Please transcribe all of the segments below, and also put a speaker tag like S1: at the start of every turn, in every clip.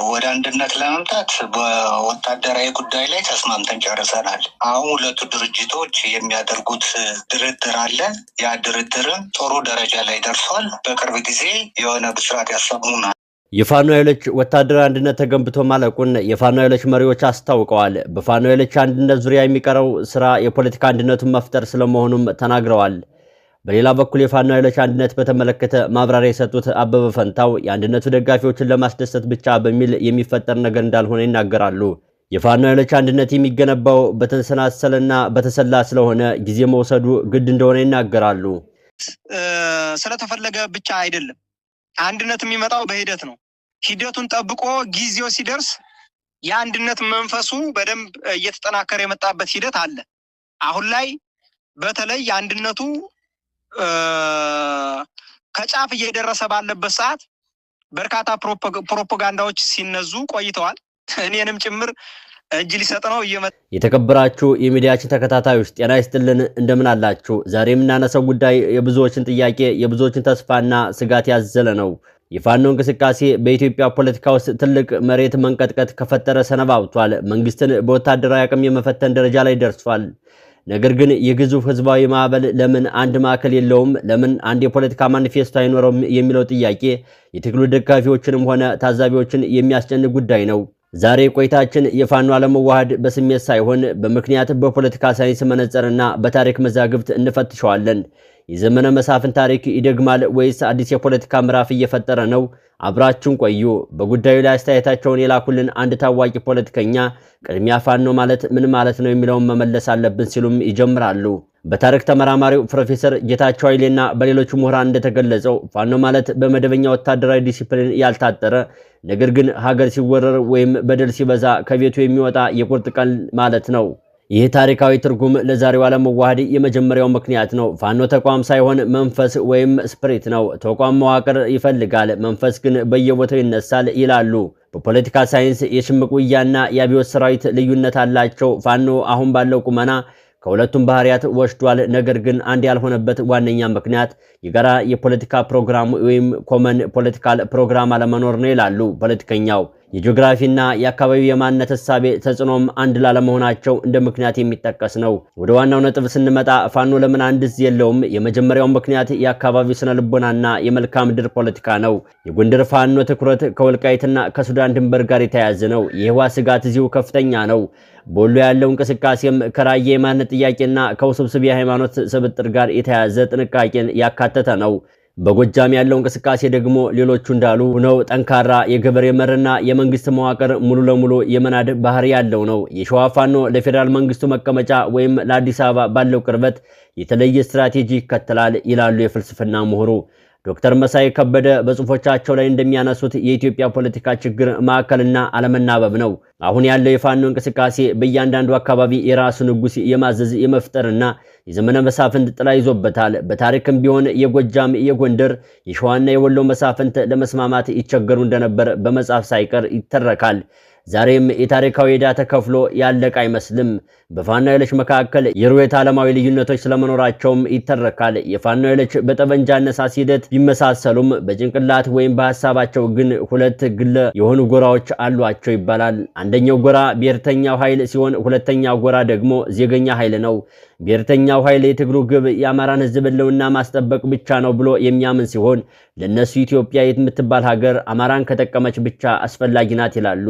S1: ወደ አንድነት ለመምጣት በወታደራዊ ጉዳይ ላይ ተስማምተን ጨርሰናል። አሁን ሁለቱ ድርጅቶች የሚያደርጉት ድርድር አለ። ያ ድርድርም ጥሩ ደረጃ ላይ ደርሷል። በቅርብ ጊዜ የሆነ ብስራት ያሰሙናል።
S2: የፋኖ ኃይሎች ወታደራዊ አንድነት ተገንብቶ ማለቁን የፋኖ ኃይሎች መሪዎች አስታውቀዋል። በፋኖ ኃይሎች አንድነት ዙሪያ የሚቀረው ስራ የፖለቲካ አንድነቱን መፍጠር ስለመሆኑም ተናግረዋል። በሌላ በኩል የፋኖ ኃይሎች አንድነት በተመለከተ ማብራሪያ የሰጡት አበበ ፈንታው የአንድነቱ ደጋፊዎችን ለማስደሰት ብቻ በሚል የሚፈጠር ነገር እንዳልሆነ ይናገራሉ። የፋኖ ኃይሎች አንድነት የሚገነባው በተሰናሰለና በተሰላ ስለሆነ ጊዜ መውሰዱ ግድ እንደሆነ ይናገራሉ።
S3: ስለተፈለገ ብቻ አይደለም። አንድነት የሚመጣው በሂደት ነው። ሂደቱን ጠብቆ ጊዜው ሲደርስ የአንድነት መንፈሱ በደንብ እየተጠናከረ የመጣበት ሂደት አለ። አሁን ላይ በተለይ አንድነቱ ከጫፍ እየደረሰ ባለበት ሰዓት በርካታ ፕሮፓጋንዳዎች ሲነዙ ቆይተዋል። እኔንም ጭምር እጅ ሊሰጥ ነው እየመጣ።
S2: የተከበራችሁ የሚዲያችን ተከታታዮች፣ ጤና ይስጥልን፣ እንደምን አላችሁ? ዛሬ የምናነሳው ጉዳይ የብዙዎችን ጥያቄ፣ የብዙዎችን ተስፋና ስጋት ያዘለ ነው። የፋኖ እንቅስቃሴ በኢትዮጵያ ፖለቲካ ውስጥ ትልቅ መሬት መንቀጥቀጥ ከፈጠረ ሰነባብቷል። መንግስትን በወታደራዊ አቅም የመፈተን ደረጃ ላይ ደርሷል። ነገር ግን የግዙፍ ህዝባዊ ማዕበል ለምን አንድ ማዕከል የለውም? ለምን አንድ የፖለቲካ ማኒፌስቶ አይኖረውም? የሚለው ጥያቄ የትግሉ ደጋፊዎችንም ሆነ ታዛቢዎችን የሚያስጨንቅ ጉዳይ ነው። ዛሬ ቆይታችን የፋኖ አለመዋሃድ በስሜት ሳይሆን በምክንያት፣ በፖለቲካ ሳይንስ መነጽርና በታሪክ መዛግብት እንፈትሸዋለን። የዘመነ መሳፍንት ታሪክ ይደግማል ወይስ አዲስ የፖለቲካ ምዕራፍ እየፈጠረ ነው? አብራችሁን ቆዩ። በጉዳዩ ላይ አስተያየታቸውን የላኩልን አንድ ታዋቂ ፖለቲከኛ ቅድሚያ ፋኖ ማለት ምን ማለት ነው የሚለውን መመለስ አለብን ሲሉም ይጀምራሉ። በታሪክ ተመራማሪው ፕሮፌሰር ጌታቸው ኃይሌና በሌሎች ምሁራን እንደተገለጸው ፋኖ ማለት በመደበኛ ወታደራዊ ዲሲፕሊን ያልታጠረ፣ ነገር ግን ሀገር ሲወረር ወይም በደል ሲበዛ ከቤቱ የሚወጣ የቁርጥ ቀን ማለት ነው። ይህ ታሪካዊ ትርጉም ለዛሬው አለመዋሃድ የመጀመሪያው ምክንያት ነው። ፋኖ ተቋም ሳይሆን መንፈስ ወይም spirit ነው። ተቋም መዋቅር ይፈልጋል፣ መንፈስ ግን በየቦታው ይነሳል ይላሉ። በፖለቲካ ሳይንስ የሽምቅ ውጊያና የአብዮት ሰራዊት ልዩነት አላቸው። ፋኖ አሁን ባለው ቁመና ከሁለቱም ባህሪያት ወስዷል። ነገር ግን አንድ ያልሆነበት ዋነኛ ምክንያት የጋራ የፖለቲካ ፕሮግራም ወይም common political program አለመኖር ነው ይላሉ ፖለቲከኛው። የጂኦግራፊና የአካባቢው የማንነት እሳቤ ተጽዕኖም አንድ ላለመሆናቸው እንደ ምክንያት የሚጠቀስ ነው። ወደ ዋናው ነጥብ ስንመጣ ፋኖ ለምን አንድ እዝ የለውም? የመጀመሪያው ምክንያት የአካባቢው ስነ ልቦናና የመልክዓ ምድር ፖለቲካ ነው። የጎንደር ፋኖ ትኩረት ከወልቃይትና ከሱዳን ድንበር ጋር የተያያዘ ነው። የህወሓት ስጋት እዚሁ ከፍተኛ ነው። በወሎ ያለው እንቅስቃሴም ከራያ የማንነት ጥያቄና ከውስብስብ የሃይማኖት ስብጥር ጋር የተያያዘ ጥንቃቄን ያካተተ ነው። በጎጃም ያለው እንቅስቃሴ ደግሞ ሌሎቹ እንዳሉ ነው። ጠንካራ የገበሬ መርና የመንግስት መዋቅር ሙሉ ለሙሉ የመናድ ባህሪ ያለው ነው። የሸዋ ፋኖ ለፌዴራል መንግስቱ መቀመጫ ወይም ለአዲስ አበባ ባለው ቅርበት የተለየ ስትራቴጂ ይከተላል ይላሉ የፍልስፍና ምሁሩ። ዶክተር መሳይ ከበደ በጽሁፎቻቸው ላይ እንደሚያነሱት የኢትዮጵያ ፖለቲካ ችግር ማዕከልና አለመናበብ ነው። አሁን ያለው የፋኖ እንቅስቃሴ በእያንዳንዱ አካባቢ የራሱ ንጉስ የማዘዝ፣ የመፍጠርና የዘመነ መሳፍንት ጥላ ይዞበታል። በታሪክም ቢሆን የጎጃም፣ የጎንደር፣ የሸዋና የወሎ መሳፍንት ለመስማማት ይቸገሩ እንደነበር በመጽሐፍ ሳይቀር ይተረካል። ዛሬም የታሪካዊ ዕዳ ተከፍሎ ያለቀ አይመስልም። በፋኖ ኃይሎች መካከል የርዕዮተ ዓለማዊ ልዩነቶች ስለመኖራቸውም ይተረካል። የፋኖ ኃይሎች በጠመንጃ አነሳስ ሂደት ቢመሳሰሉም በጭንቅላት ወይም በሀሳባቸው ግን ሁለት ግለ የሆኑ ጎራዎች አሏቸው ይባላል። አንደኛው ጎራ ብሔርተኛው ኃይል ሲሆን፣ ሁለተኛው ጎራ ደግሞ ዜገኛ ኃይል ነው። ብሔርተኛው ኃይል የትግሉ ግብ የአማራን ሕዝብ ህልውና ማስጠበቅ ብቻ ነው ብሎ የሚያምን ሲሆን፣ ለእነሱ ኢትዮጵያ የምትባል ሀገር አማራን ከጠቀመች ብቻ አስፈላጊ ናት ይላሉ።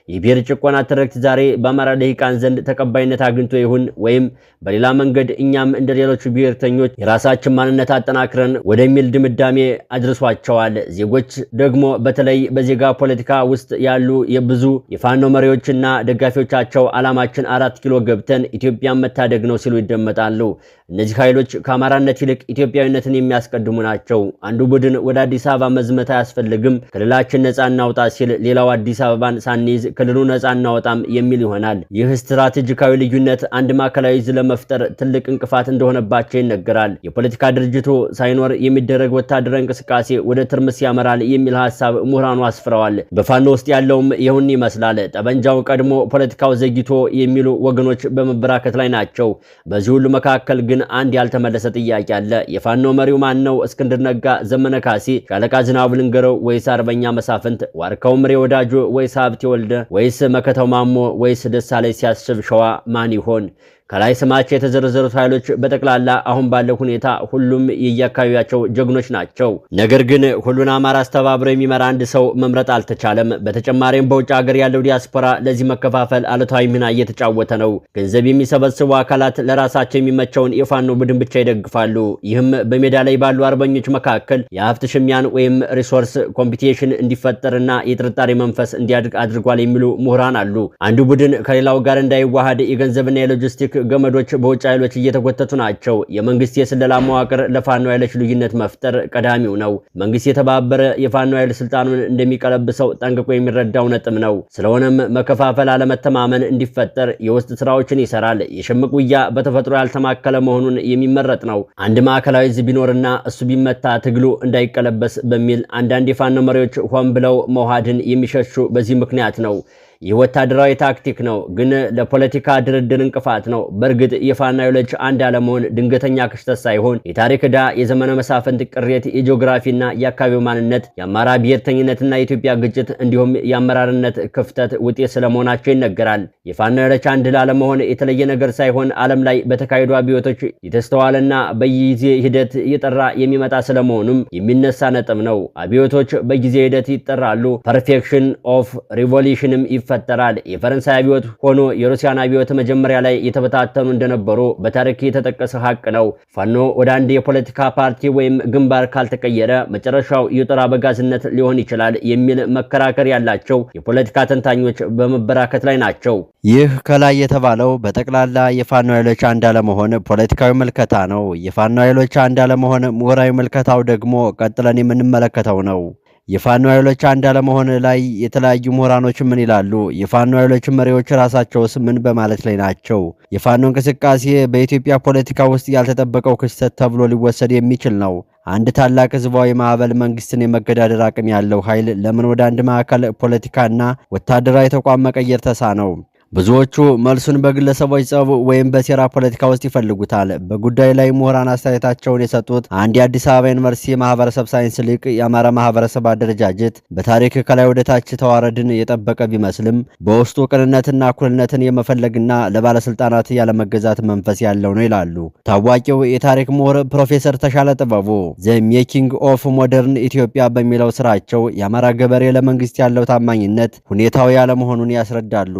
S2: የብሔር ጭቆና ትርክት ዛሬ በአማራ ልሂቃን ዘንድ ተቀባይነት አግኝቶ ይሁን ወይም በሌላ መንገድ እኛም እንደ ሌሎቹ ብሔርተኞች የራሳችን ማንነት አጠናክረን ወደሚል ድምዳሜ አድርሷቸዋል። ዜጎች ደግሞ በተለይ በዜጋ ፖለቲካ ውስጥ ያሉ የብዙ የፋኖ መሪዎችና ደጋፊዎቻቸው ዓላማችን 4 ኪሎ ገብተን ኢትዮጵያን መታደግ ነው ሲሉ ይደመጣሉ። እነዚህ ኃይሎች ከአማራነት ይልቅ ኢትዮጵያዊነትን የሚያስቀድሙ ናቸው። አንዱ ቡድን ወደ አዲስ አበባ መዝመት አያስፈልግም፣ ክልላችን ነፃ እናውጣ ሲል፣ ሌላው አዲስ አበባን ሳንይዝ ክልሉ ነፃ እናወጣም የሚል ይሆናል። ይህ ስትራቴጂካዊ ልዩነት አንድ ማዕከላዊ ዕዝ ለመፍጠር ትልቅ እንቅፋት እንደሆነባቸው ይነገራል። የፖለቲካ ድርጅቱ ሳይኖር የሚደረግ ወታደራዊ እንቅስቃሴ ወደ ትርምስ ያመራል የሚል ሀሳብ ምሁራኑ አስፍረዋል። በፋኖ ውስጥ ያለውም ይሁን ይመስላል። ጠመንጃው ቀድሞ ፖለቲካው ዘግይቶ የሚሉ ወገኖች በመበራከት ላይ ናቸው። በዚሁ በዚህ ሁሉ መካከል ግን አንድ ያልተመለሰ ጥያቄ አለ። የፋኖ መሪው ማን ነው? እስክንድር ነጋ፣ ዘመነ ካሴ፣ ሻለቃ ዝናቡ ልንገረው ወይስ አርበኛ መሳፍንት ዋርካው ምሬ ወዳጆ ወይስ ሀብቴ ወልደ ወይስ መከተው ማሞ ወይስ ደሳለኝ ሲያስብ ሸዋ ማን ይሆን? ከላይ ስማቸው የተዘረዘሩት ኃይሎች በጠቅላላ አሁን ባለው ሁኔታ ሁሉም የየአካባቢያቸው ጀግኖች ናቸው። ነገር ግን ሁሉን አማራ አስተባብሮ የሚመራ አንድ ሰው መምረጥ አልተቻለም። በተጨማሪም በውጭ ሀገር ያለው ዲያስፖራ ለዚህ መከፋፈል አሉታዊ ሚና እየተጫወተ ነው። ገንዘብ የሚሰበስቡ አካላት ለራሳቸው የሚመቸውን የፋኖ ቡድን ብቻ ይደግፋሉ። ይህም በሜዳ ላይ ባሉ አርበኞች መካከል የሀብት ሽሚያን ወይም resource competition እንዲፈጠርና የጥርጣሬ መንፈስ እንዲያድግ አድርጓል የሚሉ ምሁራን አሉ። አንዱ ቡድን ከሌላው ጋር እንዳይዋሃድ የገንዘብና የሎጂስቲክ ገመዶች በውጭ ኃይሎች እየተጎተቱ ናቸው። የመንግስት የስለላ መዋቅር ለፋኖ ኃይሎች ልዩነት መፍጠር ቀዳሚው ነው። መንግስት የተባበረ የፋኖ ኃይል ስልጣኑን እንደሚቀለብሰው ጠንቅቆ የሚረዳው ነጥብ ነው። ስለሆነም መከፋፈል፣ አለመተማመን እንዲፈጠር የውስጥ ስራዎችን ይሰራል። የሽምቅ ውጊያ በተፈጥሮ ያልተማከለ መሆኑን የሚመረጥ ነው። አንድ ማዕከላዊ ዕዝ ቢኖርና እሱ ቢመታ ትግሉ እንዳይቀለበስ በሚል አንዳንድ የፋኖ መሪዎች ሆን ብለው መውሃድን የሚሸሹ በዚህ ምክንያት ነው። ይህ ወታደራዊ ታክቲክ ነው፣ ግን ለፖለቲካ ድርድር እንቅፋት ነው። በእርግጥ የፋኖ ኃይሎች አንድ አለመሆን ድንገተኛ ክስተት ሳይሆን የታሪክ ዕዳ፣ የዘመነ መሳፍንት ቅሬት፣ የጂኦግራፊና የአካባቢው ማንነት፣ የአማራ ብሔርተኝነትና የኢትዮጵያ ግጭት እንዲሁም የአመራርነት ክፍተት ውጤት ስለመሆናቸው ይነገራል። የፋኖ ኃይሎች አንድ ላለመሆን የተለየ ነገር ሳይሆን ዓለም ላይ በተካሄዱ አብዮቶች የተስተዋለና በጊዜ ሂደት እየጠራ የሚመጣ ስለመሆኑም የሚነሳ ነጥብ ነው። አብዮቶች በጊዜ ሂደት ይጠራሉ። Perfection of revolution ም ይፈጠራል። የፈረንሳይ አብዮት ሆኖ የሩሲያን አብዮት መጀመሪያ ላይ የተበታተኑ እንደነበሩ በታሪክ የተጠቀሰ ሀቅ ነው። ፋኖ ወደ አንድ የፖለቲካ ፓርቲ ወይም ግንባር ካልተቀየረ መጨረሻው የጦር አበጋዝነት ሊሆን ይችላል የሚል መከራከር ያላቸው የፖለቲካ ተንታኞች በመበራከት ላይ ናቸው። ይህ ከላይ የተባለው በጠቅላላ የፋኖ ኃይሎች አንድ አለመሆን ፖለቲካዊ ምልከታ ነው። የፋኖ ኃይሎች አንድ አለመሆን ምሁራዊ ምልከታው ደግሞ ቀጥለን የምንመለከተው ነው። የፋኖ ኃይሎች አንድ አለመሆን ላይ የተለያዩ ምሁራኖች ምን ይላሉ? የፋኖ ኃይሎች መሪዎች ራሳቸውስ ምን በማለት ላይ ናቸው? የፋኖ እንቅስቃሴ በኢትዮጵያ ፖለቲካ ውስጥ ያልተጠበቀው ክስተት ተብሎ ሊወሰድ የሚችል ነው። አንድ ታላቅ ህዝባዊ ማዕበል መንግስትን የመገዳደር አቅም ያለው ኃይል ለምን ወደ አንድ ማዕከል ፖለቲካና ወታደራዊ ተቋም መቀየር ተሳነው? ብዙዎቹ መልሱን በግለሰቦች ጸብ ወይም በሴራ ፖለቲካ ውስጥ ይፈልጉታል። በጉዳዩ ላይ ምሁራን አስተያየታቸውን የሰጡት አንድ የአዲስ አበባ ዩኒቨርሲቲ የማህበረሰብ ሳይንስ ሊቅ የአማራ ማህበረሰብ አደረጃጀት በታሪክ ከላይ ወደ ታች ተዋረድን የጠበቀ ቢመስልም በውስጡ ቅንነትና እኩልነትን የመፈለግና ለባለስልጣናት ያለመገዛት መንፈስ ያለው ነው ይላሉ። ታዋቂው የታሪክ ምሁር ፕሮፌሰር ተሻለ ጥበቡ The Making of Modern Ethiopia በሚለው ስራቸው የአማራ ገበሬ ለመንግስት ያለው ታማኝነት ሁኔታው ያለመሆኑን ያስረዳሉ።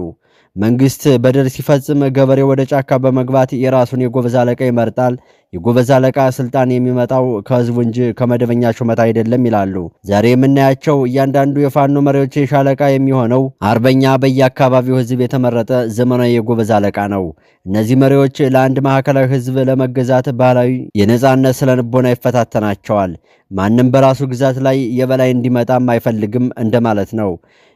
S2: መንግስት በደል ሲፈጽም ገበሬው ወደ ጫካ በመግባት የራሱን የጎበዝ አለቃ ይመርጣል። የጎበዝ አለቃ ስልጣን የሚመጣው ከህዝቡ እንጂ ከመደበኛ ሹመት አይደለም ይላሉ። ዛሬ የምናያቸው እያንዳንዱ የፋኖ መሪዎች የሻለቃ የሚሆነው አርበኛ በየአካባቢው ህዝብ የተመረጠ ዘመናዊ የጎበዝ አለቃ ነው። እነዚህ መሪዎች ለአንድ ማዕከላዊ ህዝብ ለመገዛት ባህላዊ የነጻነት ስነልቦና ይፈታተናቸዋል። ማንም በራሱ ግዛት ላይ የበላይ እንዲመጣም አይፈልግም እንደማለት ነው።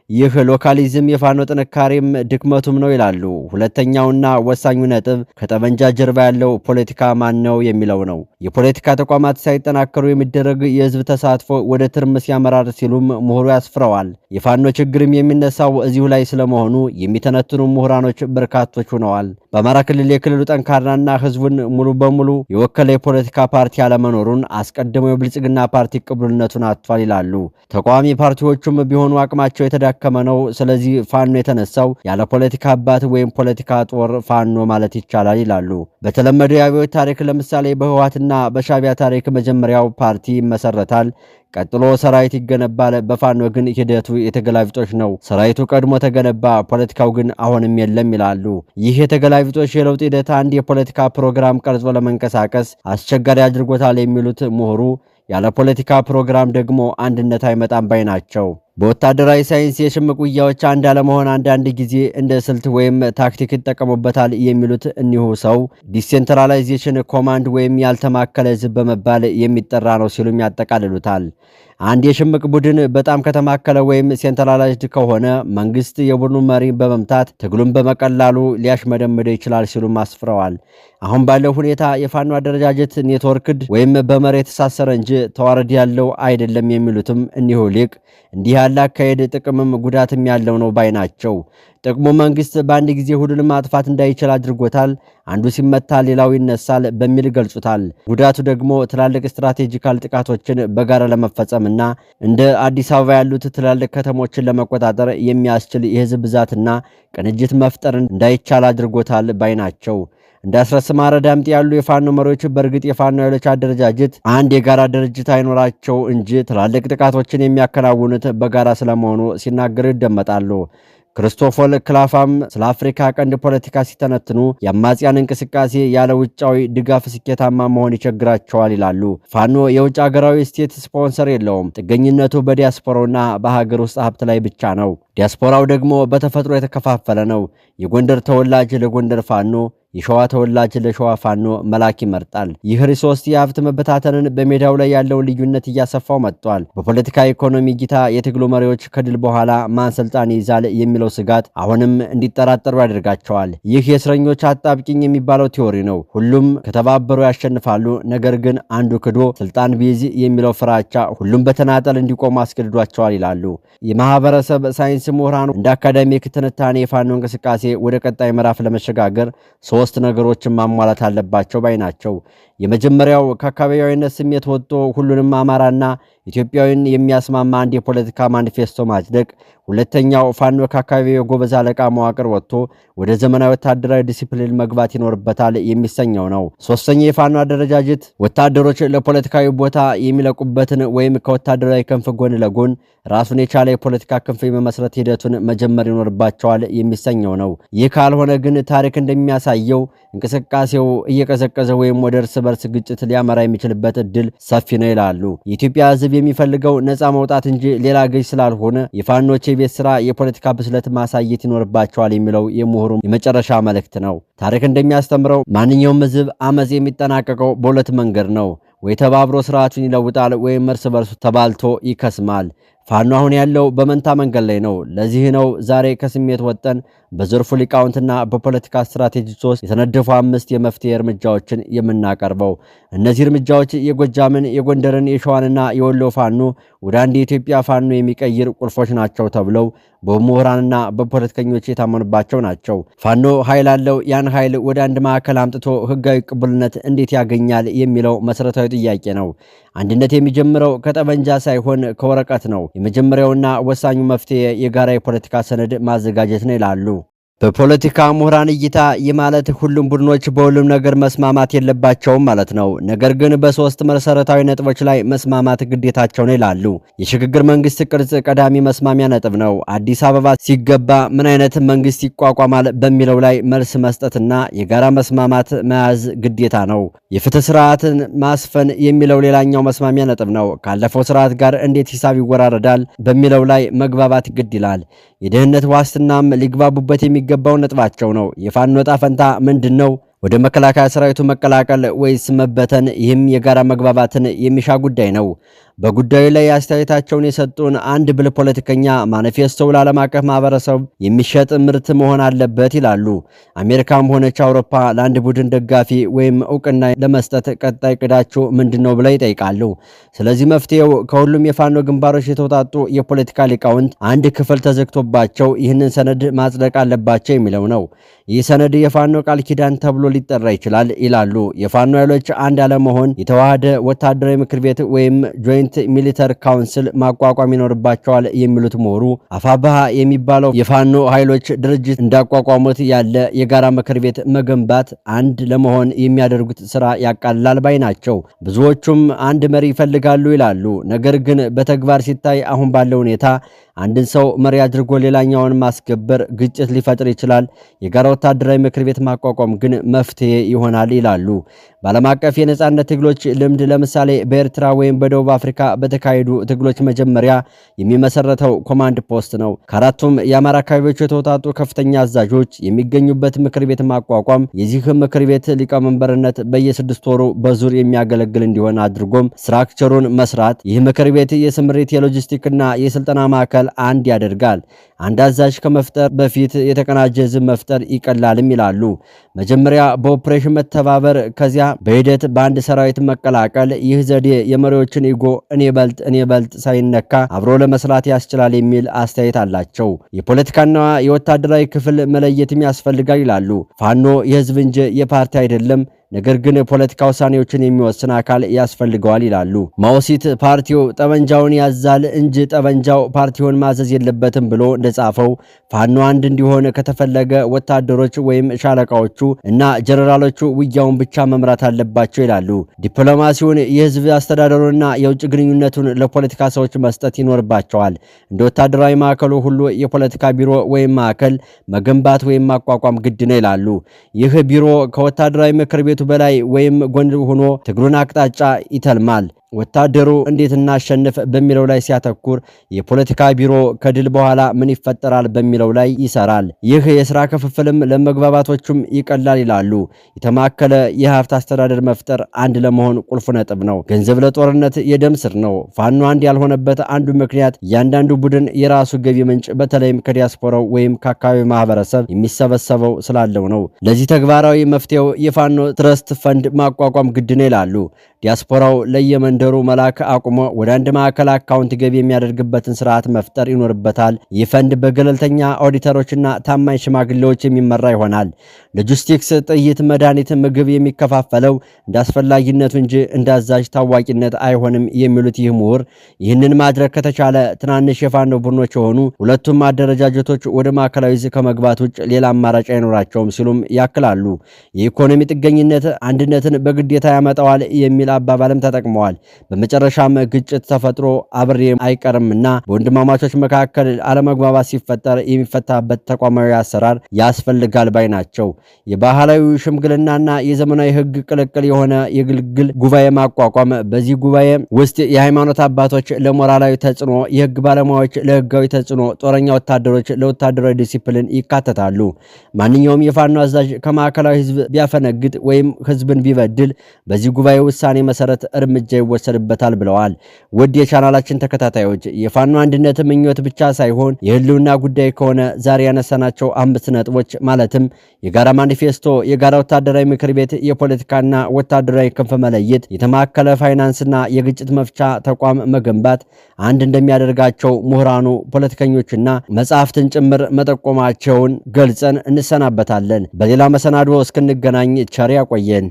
S2: ይህ localism የፋኖ ጥንካሬም ድክመቱም ነው ይላሉ። ሁለተኛውና ወሳኙ ነጥብ ከጠመንጃ ጀርባ ያለው ፖለቲካ ማን ነው የሚለው ነው። የፖለቲካ ተቋማት ሳይጠናከሩ የሚደረግ የህዝብ ተሳትፎ ወደ ትርምስ ያመራል ሲሉም ምሁሩ ያስፍረዋል። የፋኖ ችግርም የሚነሳው እዚሁ ላይ ስለመሆኑ የሚተነትኑ ምሁራኖች በርካቶች ሆነዋል። በአማራ ክልል የክልሉ ጠንካራና ህዝቡን ሙሉ በሙሉ የወከለ የፖለቲካ ፓርቲ አለመኖሩን አስቀድመው የብልጽግና ፓርቲ ቅቡልነቱን አጥቷል ይላሉ። ተቃዋሚ ፓርቲዎቹም ቢሆኑ አቅማቸው የተዳከመ ነው። ስለዚህ ፋኖ የተነሳው ያለ ፖለቲካ አባት ወይም ፖለቲካ ጦር ፋኖ ማለት ይቻላል ይላሉ። በተለመደው የአብዮት ታሪክ ለምሳሌ በህወሓትና በሻዕቢያ ታሪክ መጀመሪያው ፓርቲ ይመሰረታል፣ ቀጥሎ ሰራዊት ይገነባል። በፋኖ ግን ሂደቱ የተገላቢጦሽ ነው። ሰራዊቱ ቀድሞ ተገነባ፣ ፖለቲካው ግን አሁንም የለም ይላሉ። ይህ የተገላቢጦሽ የለውጥ ሂደት አንድ የፖለቲካ ፕሮግራም ቀርጾ ለመንቀሳቀስ አስቸጋሪ አድርጎታል የሚሉት ምሁሩ ያለ ፖለቲካ ፕሮግራም ደግሞ አንድነት አይመጣም ባይ ናቸው። በወታደራዊ ሳይንስ የሽምቅ ውጊያዎች አንድ አለመሆን አንዳንድ ጊዜ እንደ ስልት ወይም ታክቲክ ይጠቀሙበታል የሚሉት እኒሁ ሰው decentralization command ወይም ያልተማከለ ህዝብ በመባል የሚጠራ ነው ሲሉም ያጠቃልሉታል። አንድ የሽምቅ ቡድን በጣም ከተማከለ ወይም centralized ከሆነ መንግስት የቡድኑ መሪ በመምታት ትግሉን በመቀላሉ ሊያሽመደምደው ይችላል ሲሉም አስፍረዋል። አሁን ባለው ሁኔታ የፋኖ አደረጃጀት networked ወይም በመሪ የተሳሰረ እንጂ ተዋረድ ያለው አይደለም የሚሉትም እኒሁ ሊቅ እንዲህ ያለ ያለ አካሄድ ጥቅምም ጉዳትም ያለው ነው ባይ ናቸው። ጥቅሙ መንግስት በአንድ ጊዜ ሁሉንም ማጥፋት እንዳይችል አድርጎታል። አንዱ ሲመታ ሌላው ይነሳል በሚል ገልጹታል። ጉዳቱ ደግሞ ትላልቅ strategical ጥቃቶችን በጋራ ለመፈጸምና እንደ አዲስ አበባ ያሉት ትላልቅ ከተሞችን ለመቆጣጠር የሚያስችል የህዝብ ብዛትና ቅንጅት መፍጠር እንዳይቻል አድርጎታል ባይ ናቸው። እንደ አስረስ ማረ ዳምጤ ያሉ የፋኖ መሪዎች በእርግጥ የፋኖ ኃይሎች አደረጃጀት አንድ የጋራ ድርጅት አይኖራቸው እንጂ ትላልቅ ጥቃቶችን የሚያከናውኑት በጋራ ስለመሆኑ ሲናገሩ ይደመጣሉ። ክርስቶፎል ክላፋም ስለ አፍሪካ ቀንድ ፖለቲካ ሲተነትኑ የአማጽያን እንቅስቃሴ ያለ ውጫዊ ድጋፍ ስኬታማ መሆን ይቸግራቸዋል ይላሉ። ፋኖ የውጭ ሀገራዊ state sponsor የለውም። ጥገኝነቱ በዲያስፖራውና በሀገር ውስጥ ሀብት ላይ ብቻ ነው። ዲያስፖራው ደግሞ በተፈጥሮ የተከፋፈለ ነው። የጎንደር ተወላጅ ለጎንደር ፋኖ፣ የሸዋ ተወላጅ ለሸዋ ፋኖ መላክ ይመርጣል። ይህ resource የሀብት መበታተንን በሜዳው ላይ ያለውን ልዩነት እያሰፋው መጥቷል። በፖለቲካ ኢኮኖሚ እይታ የትግሉ መሪዎች ከድል በኋላ ማን ስልጣን ይይዛል የሚለው ስጋት አሁንም እንዲጠራጠሩ ያደርጋቸዋል። ይህ የእስረኞች አጣብቂኝ የሚባለው theory ነው። ሁሉም ከተባበሩ ያሸንፋሉ፣ ነገር ግን አንዱ ክዶ ስልጣን ቢይዝ የሚለው ፍራቻ ሁሉም በተናጠል እንዲቆሙ አስገድዷቸዋል ይላሉ። የማህበረሰብ ሳይንስ ምሁራኑ እንደ academic ትንታኔ የፋኖ እንቅስቃሴ ወደ ቀጣይ ምዕራፍ ለመሸጋገር ሶስት ነገሮችን ማሟላት አለባቸው ባይ ናቸው። የመጀመሪያው ከአካባቢያዊነት ስሜት ወጥቶ ሁሉንም አማራና ኢትዮጵያዊን የሚያስማማ አንድ የፖለቲካ ማኒፌስቶ ማጽደቅ። ሁለተኛው ፋኖ ከአካባቢው የጎበዝ አለቃ መዋቅር ወጥቶ ወደ ዘመናዊ ወታደራዊ ዲሲፕሊን መግባት ይኖርበታል የሚሰኘው ነው። ሶስተኛው የፋኖ አደረጃጀት ወታደሮች ለፖለቲካዊ ቦታ የሚለቁበትን ወይም ከወታደራዊ ክንፍ ጎን ለጎን ራሱን የቻለ የፖለቲካ ክንፍ የመመስረት ሂደቱን መጀመር ይኖርባቸዋል የሚሰኘው ነው። ይህ ካልሆነ ግን ታሪክ እንደሚያሳየው እንቅስቃሴው እየቀዘቀዘ ወይም ወደ እርስ በርስ ግጭት ሊያመራ የሚችልበት እድል ሰፊ ነው ይላሉ። የኢትዮጵያ ሕዝብ የሚፈልገው ነፃ መውጣት እንጂ ሌላ ገዥ ስላልሆነ የፋኖች የቤት ስራ የፖለቲካ ብስለት ማሳየት ይኖርባቸዋል የሚለው የምሁሩ የመጨረሻ መልእክት ነው። ታሪክ እንደሚያስተምረው ማንኛውም ሕዝብ አመፅ የሚጠናቀቀው በሁለት መንገድ ነው። ወይ ተባብሮ ስርዓቱን ይለውጣል፣ ወይም እርስ በርሱ ተባልቶ ይከስማል። ፋኖ አሁን ያለው በመንታ መንገድ ላይ ነው። ለዚህ ነው ዛሬ ከስሜት ወጠን በዘርፉ ሊቃውንትና በፖለቲካ ስትራቴጂስቶች የተነደፉ 5 የመፍትሄ እርምጃዎችን የምናቀርበው። እነዚህ እርምጃዎች የጎጃምን፣ የጎንደርን፣ የሸዋንና የወሎ ፋኖ ወደ አንድ የኢትዮጵያ ፋኖ የሚቀይር ቁልፎች ናቸው ተብለው በምሁራንና በፖለቲከኞች የታመኑባቸው ናቸው። ፋኖ ኃይል አለው። ያን ኃይል ወደ አንድ ማዕከል አምጥቶ ህጋዊ ቅቡልነት እንዴት ያገኛል የሚለው መሰረታዊ ጥያቄ ነው። አንድነት የሚጀምረው ከጠመንጃ ሳይሆን ከወረቀት ነው። የመጀመሪያውና ወሳኙ መፍትሄ የጋራ የፖለቲካ ሰነድ ማዘጋጀት ነው ይላሉ። በፖለቲካ ምሁራን እይታ ይህ ማለት ሁሉም ቡድኖች በሁሉም ነገር መስማማት የለባቸውም ማለት ነው። ነገር ግን በሶስት መሰረታዊ ነጥቦች ላይ መስማማት ግዴታቸው ነው ይላሉ። የሽግግር መንግስት ቅርጽ ቀዳሚ መስማሚያ ነጥብ ነው። አዲስ አበባ ሲገባ ምን አይነት መንግስት ይቋቋማል በሚለው ላይ መልስ መስጠትና የጋራ መስማማት መያዝ ግዴታ ነው። የፍትህ ስርዓትን ማስፈን የሚለው ሌላኛው መስማሚያ ነጥብ ነው። ካለፈው ስርዓት ጋር እንዴት ሂሳብ ይወራረዳል በሚለው ላይ መግባባት ግድ ይላል። የደህንነት ዋስትናም ሊግባቡበት የሚገባው ነጥባቸው ነው። የፋኖ ዕጣ ፈንታ ምንድን ነው? ወደ መከላከያ ሰራዊቱ መቀላቀል ወይስ መበተን? ይህም የጋራ መግባባትን የሚሻ ጉዳይ ነው። በጉዳዩ ላይ አስተያየታቸውን የሰጡን አንድ ብልህ ፖለቲከኛ ማኒፌስቶው ለዓለም አቀፍ ማህበረሰብ የሚሸጥ ምርት መሆን አለበት ይላሉ። አሜሪካም ሆነች አውሮፓ ለአንድ ቡድን ደጋፊ ወይም እውቅና ለመስጠት ቀጣይ እቅዳቸው ምንድን ነው ብለው ይጠይቃሉ። ስለዚህ መፍትሄው ከሁሉም የፋኖ ግንባሮች የተውጣጡ የፖለቲካ ሊቃውንት አንድ ክፍል ተዘግቶባቸው ይህንን ሰነድ ማጽደቅ አለባቸው የሚለው ነው። ይህ ሰነድ የፋኖ ቃል ኪዳን ተብሎ ሊጠራ ይችላል ይላሉ። የፋኖ ኃይሎች አንድ አለመሆን የተዋሃደ ወታደራዊ ምክር ቤት ወይም joint military council ማቋቋም ይኖርባቸዋል የሚሉት ምሁሩ አፋብሃ የሚባለው የፋኖ ኃይሎች ድርጅት እንዳቋቋሙት ያለ የጋራ ምክር ቤት መገንባት አንድ ለመሆን የሚያደርጉት ስራ ያቃልላል ባይ ናቸው። ብዙዎቹም አንድ መሪ ይፈልጋሉ ይላሉ። ነገር ግን በተግባር ሲታይ አሁን ባለው ሁኔታ አንድን ሰው መሪ አድርጎ ሌላኛውን ማስገበር ግጭት ሊፈጥር ይችላል። የጋራ ወታደራዊ ምክር ቤት ማቋቋም ግን መፍትሄ ይሆናል ይላሉ። በዓለም አቀፍ የነጻነት ትግሎች ልምድ ለምሳሌ በኤርትራ ወይም በደቡብ አፍሪካ በተካሄዱ ትግሎች መጀመሪያ የሚመሰረተው command post ነው። ከአራቱም የአማራ አካባቢዎች የተውጣጡ ከፍተኛ አዛዦች የሚገኙበት ምክር ቤት ማቋቋም፣ የዚህ ምክር ቤት ሊቀመንበርነት በየስድስት ወሩ በዙር የሚያገለግል እንዲሆን አድርጎም structure ኡን መስራት። ይህ ምክር ቤት የስምሪት፣ የሎጂስቲክና የስልጠና ማዕከል አንድ ያደርጋል። አንድ አዛዥ ከመፍጠር በፊት የተቀናጀ ህዝብ መፍጠር ይቀላልም ይላሉ። መጀመሪያ በኦፕሬሽን መተባበር፣ ከዚያ በሂደት በአንድ ሰራዊት መቀላቀል። ይህ ዘዴ የመሪዎችን ego እኔ በልጥ እኔ በልጥ ሳይነካ አብሮ ለመስራት ያስችላል የሚል አስተያየት አላቸው። የፖለቲካና የወታደራዊ ክፍል መለየትም ያስፈልጋል ይላሉ። ፋኖ የህዝብ እንጂ የፓርቲ አይደለም፣ ነገር ግን የፖለቲካ ውሳኔዎችን የሚወስን አካል ያስፈልገዋል ይላሉ። ማውሲት ፓርቲው ጠመንጃውን ያዛል እንጂ ጠመንጃው ፓርቲውን ማዘዝ የለበትም ብሎ እንደጻፈው፣ ፋኖ አንድ እንዲሆን ከተፈለገ ወታደሮች ወይም ሻለቃዎቹ እና ጀነራሎቹ ውጊያውን ብቻ መምራት አለባቸው ይላሉ። ዲፕሎማሲውን፣ የህዝብ አስተዳደሩንና የውጭ ግንኙነቱን ለፖለቲካ ሰዎች መስጠት ይኖርባቸዋል። እንደ ወታደራዊ ማዕከሉ ሁሉ የፖለቲካ ቢሮ ወይም ማዕከል መገንባት ወይም ማቋቋም ግድ ነው ይላሉ። ይህ ቢሮ ከወታደራዊ ምክር ቤቱ በላይ ወይም ጎን ሆኖ ትግሉን አቅጣጫ ይተልማል። ወታደሩ እንዴት እናሸንፍ በሚለው ላይ ሲያተኩር፣ የፖለቲካ ቢሮ ከድል በኋላ ምን ይፈጠራል በሚለው ላይ ይሰራል። ይህ የስራ ክፍፍልም ለመግባባቶቹም ይቀላል ይላሉ። የተማከለ የሀብት አስተዳደር መፍጠር አንድ ለመሆን ቁልፍ ነጥብ ነው። ገንዘብ ለጦርነት የደም ስር ነው። ፋኖ አንድ ያልሆነበት አንዱ ምክንያት እያንዳንዱ ቡድን የራሱ ገቢ ምንጭ በተለይም ከዲያስፖራው ወይም ከአካባቢው ማህበረሰብ የሚሰበሰበው ስላለው ነው። ለዚህ ተግባራዊ መፍትሄው የፋኖ trust fund ማቋቋም ግድ ነው ይላሉ። ዲያስፖራው ለየመንደሩ መላክ አቁሞ ወደ አንድ ማዕከል አካውንት ገቢ የሚያደርግበትን ስርዓት መፍጠር ይኖርበታል። ይህ ፈንድ በገለልተኛ ኦዲተሮችና ታማኝ ሽማግሌዎች የሚመራ ይሆናል። ሎጂስቲክስ፣ ጥይት፣ መድኃኒት፣ ምግብ የሚከፋፈለው እንደ አስፈላጊነቱ እንጂ እንደ አዛዥ ታዋቂነት አይሆንም የሚሉት ይህ ምሁር፣ ይህንን ማድረግ ከተቻለ ትናንሽ የፋኖ ቡድኖች የሆኑ ሁለቱም አደረጃጀቶች ወደ ማዕከላዊ ዕዝ ከመግባት ውጭ ሌላ አማራጭ አይኖራቸውም ሲሉም ያክላሉ። የኢኮኖሚ ጥገኝነት አንድነትን በግዴታ ያመጣዋል የሚል አባባልም ተጠቅመዋል። በመጨረሻም ግጭት ተፈጥሮ አብሬ አይቀርምና በወንድማማቾች መካከል አለመግባባት ሲፈጠር የሚፈታበት ተቋማዊ አሰራር ያስፈልጋል ባይ ናቸው። የባህላዊ ሽምግልናና የዘመናዊ ሕግ ቅልቅል የሆነ የግልግል ጉባኤ ማቋቋም፣ በዚህ ጉባኤ ውስጥ የሃይማኖት አባቶች ለሞራላዊ ተጽዕኖ፣ የህግ ባለሙያዎች ለህጋዊ ተጽዕኖ፣ ጦረኛ ወታደሮች ለወታደራዊ ዲሲፕሊን ይካተታሉ። ማንኛውም የፋኖ አዛዥ ከማዕከላዊ ህዝብ ቢያፈነግጥ ወይም ህዝብን ቢበድል በዚህ ጉባኤ ውሳኔ መሰረት እርምጃ ይወሰድበታል ብለዋል። ውድ የቻናላችን ተከታታዮች፣ የፋኖ አንድነት ምኞት ብቻ ሳይሆን የህልውና ጉዳይ ከሆነ ዛሬ ያነሳናቸው አምስት ነጥቦች ማለትም የጋራ ማኒፌስቶ፣ የጋራ ወታደራዊ ምክር ቤት፣ የፖለቲካና ወታደራዊ ክንፍ መለየት፣ የተማከለ ፋይናንስና የግጭት መፍቻ ተቋም መገንባት አንድ እንደሚያደርጋቸው ምሁራኑ፣ ፖለቲከኞችና መጽሐፍትን ጭምር መጠቆማቸውን ገልጸን እንሰናበታለን። በሌላ መሰናዶ እስክንገናኝ ቸር ያቆየን።